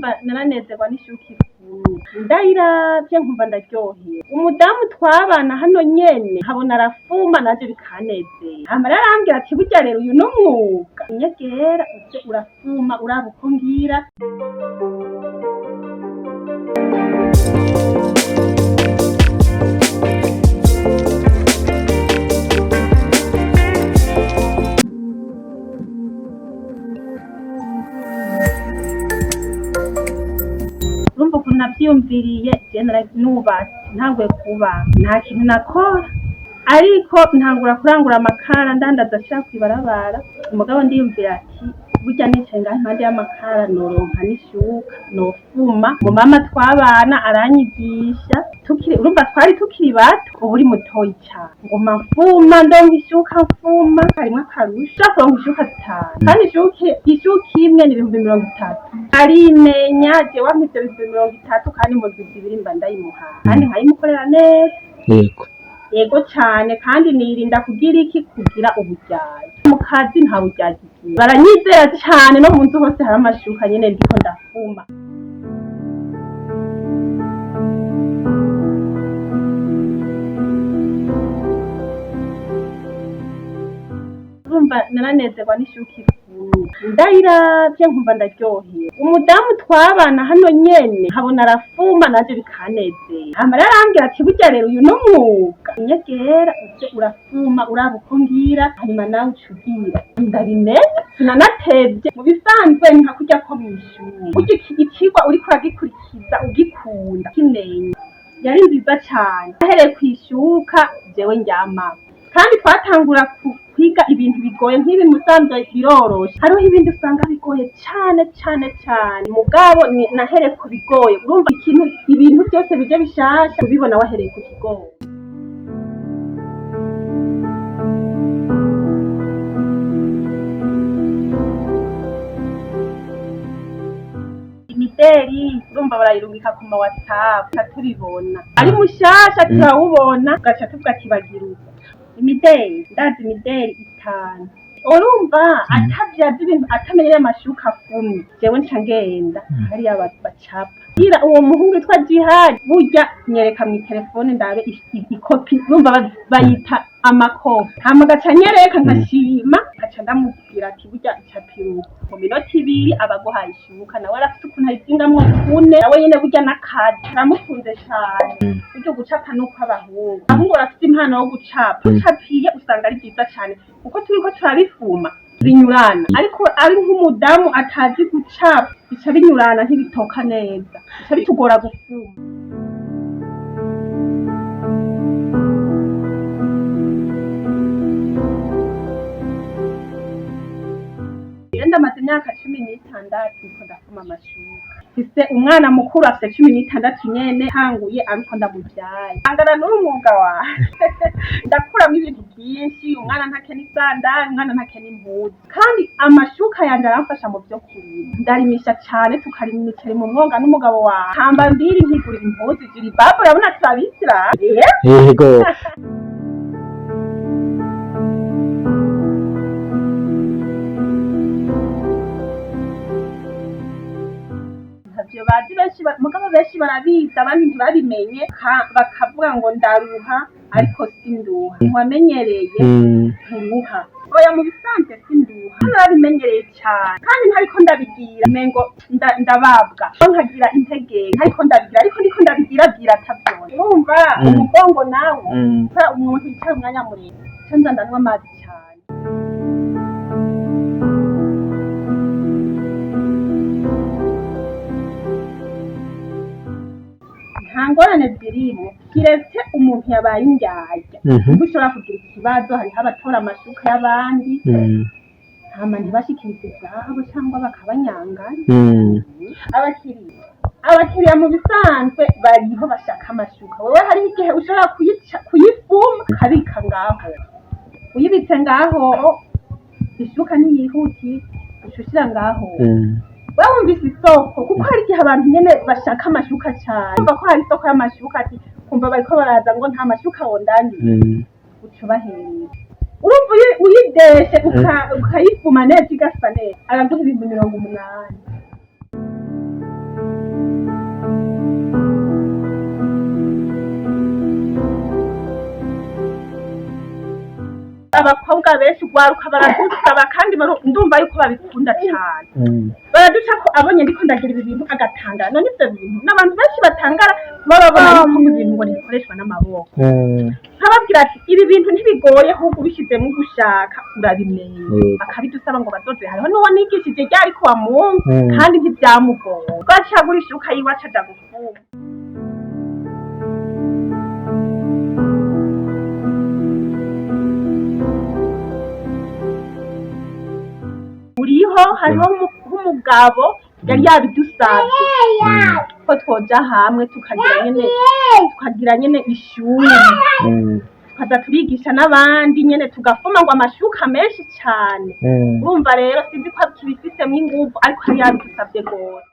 Urumva naranezerwa n'ishuka ipfuye, ndayiravye nkumva ndaryohewe. Umudamu twabana hano nyene nkabona arafuma, nanje bikanezera. Hama rero arambwira ati: "Burya rero uyu n'umwuga, unyegera uze urafuma uraba uko ngira." Urumva ukuntu navyiyumviriye, je nubatse ntanguye kuba nta kintu nakora, ariko ntangura kurangura amakara, ndandaza nshira kw'ibarabara. Umugabo ndiyumvira ati: "Burya nicaye ngaha impande y'amakara noronka n'ishuka, nofuma." Umumama twabana aranyigisha tukiri, urumva twari tukiri bato, ubu uri mutoyi cane. Nguma mfuma, ndonka ishuka, mfuma harimwo akarusho, kuronka ishuka zitanu, kandi ishuka imwe ni 30,000. Arimenya jewe ampa ivyo 30,000, kandi mu ndwi 2 mba ndayimuhaye, kandi nkayimukorera neza. Yego cane, kandi nirinda kugira iki, kugira uburyarya mu kazi. Nta buryarya igira, baranyizera cane. No mu nzu hose hari amashuka nyene ndiko ndafuma. Urumva naranezerwa n'ishuka ipfuye, ndayiravye nkumva ndaryohewe. Umudamu twabana hano nyene nkabona arafuma, nanje bikanezera. Hama rero arambwira ati: "Burya rero uyu n'umwuga, unyegera uze urafuma uraba uko ngira, hanyuma nawe uca ugira." Ndabimenya, sinanatevye. Mu bisanzwe ni nka kurya ko mw'ishure, burya icigwa uriko uragikurikiza ugikunda kimenya. Yari nziza cane. Ahereye kw'ishuka jewe ndyamako, kandi twatangura kwiga ibintu bigoye nk'ibi. Musanzwe biroroshe, hariho ibindi usanga bigoye cane cane cane. Mugabo nahereye ku bigoye. Urumva ikintu, ibintu byose bije bishasha ubibona wahereye ku kigoye. Imideri urumva barayirungika ku ma WhatsApp, tubibona ari mushasha, turawubona ugaca tuvuga ati: "Bagira uko." Imideri, ndazi imideri itanu. Urumva atavyazi ibintu, atamenye amashuka afumye, jewe nca ngenda hariya bacapa. Bwira uwo muhungu witwa Jihad: "Burya nyereka mw'itelefone ndabe ikopi." Urumva bayita amakopi. Hama agaca anyereka, nkashima, nkaca ndamubwira ati: "Burya icapira uko." Mu minota 2 aba aguhaye ishuka. Nawe arafise ukuntu ayizingamwo kune, nawe nyene burya n'akazi aramukunze cane. Burya gucapa nuko abahungu barafise impano yo gucapa. Ucapiye usanga ari vyiza cane, kuko turiko turabifuma binyurana, ariko ari nk'umudamu atazi gucapa bica binyurana, ntibitoka neza, bica bitugora gufuma. Rero ndamaze imyaka 16 ndiko ndafuma amashuka. Mfise umwana mukuru afise 16 nyene, ntanguye ariko ndamuvyaye. Angana n'uyu mwuga wawe, ndakuramwo ibintu vyinshi. Umwana ntakena isandari, umwana ntakena impuzu, kandi amashuka yanje aramfasha mu vyo kurima. Ndarimisha cane, tukarima imiceri mu mwonga n'umugabo wawe, hamba mbiri nkigurira impuzu jiribabu. Urabona turabisiramu. Yego. Ntavyo bazi benshi, mugabo benshi barabizi, abandi ntibabimenye, bakavuga ngo ndaruha, ariko sinduha. Ntiwamenyereye, nturuha. Oya, mu bisanzwe sinduha, narabimenyereye cane, kandi ntariko ndabigira mengo ndababwa, nkagira intege ntariko ndabigira, ariko ndiko ndabigira bwira atavyona. Urumva umugongo nawo, kubera umuntu yicara umwanya muremure, nca nza ndanywa amazi cane. Nta ngorane zirimwo, kiretse umuntu yabaye indyarya, niho ushobora kugira ikibazo. Hariho abatora amashuka y'abandi, hama ntibashikirize ivyabo cyangwa bakabanyangana. Abakiriya mu bisanzwe bariho bashaka amashuka. Wewe hariho igihe ushobora kuyifuma ukabika ngaho, uyibitse ngaho ishuka ntiyihutira, uca ushira ngaho. Wewe wumvise isoko, kuko hari igihe abantu nyene bashaka amashuka cane, kumva ko hari isoko y'amashuka, ati kumva bariko baraza ngo nta mashuka wondangiye, uca ubahereza. Urumva uyideshe ukayifuma neza igasa neza, araguha 80,000. Abakobwa benshi ugwaruka baradusaba kandi ndumva yuko babikunda cane. Baraduca ko abonye ndiko ndagira ibi bintu agatangara. None ivyo bintu n'abantu benshi batangara kuba babona yuko ibi bintu ngo ntibikoreshwa n'amaboko. Nkababwira ati ibi bintu ntibigoye, ahubwo ubishizemwo ugushaka urabimenya. Bakabidusaba ngo bazoze. Hariho n'uwo nigishije ryari kuwa Mungu kandi ntivyamugoye, twaciye ishuka yiwe aca aja gufuma. Uriho hariho nk'umugabo yari yabidusavye ko twoja hamwe tukagira nyene ishuri, tukaza turigisha n'abandi nyene, tugafuma ngo amashuka menshi cane. Urumva rero sinzi ko tubifisemwo inguvu, ariko yari yabidusavye gose.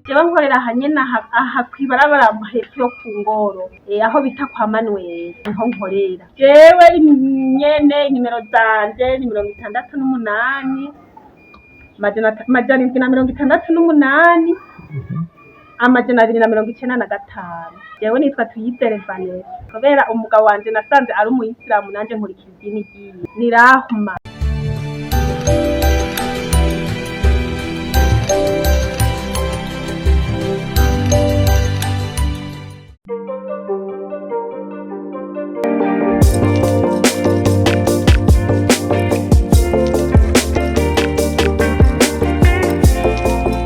Jewe nkorera aha nyene, aha kw'ibarabara hepfo yo ku ngoro, aho bita kwa Manuel, niho nkorera jewe nyene. Nimero zanje ni 68 768 295. Jewe nitwa Tuyizere Vanessa. Kubera umugabo wanje nasanze ari umuyisilamu, nanje nkurikira idini ryiwe, ni Rahma.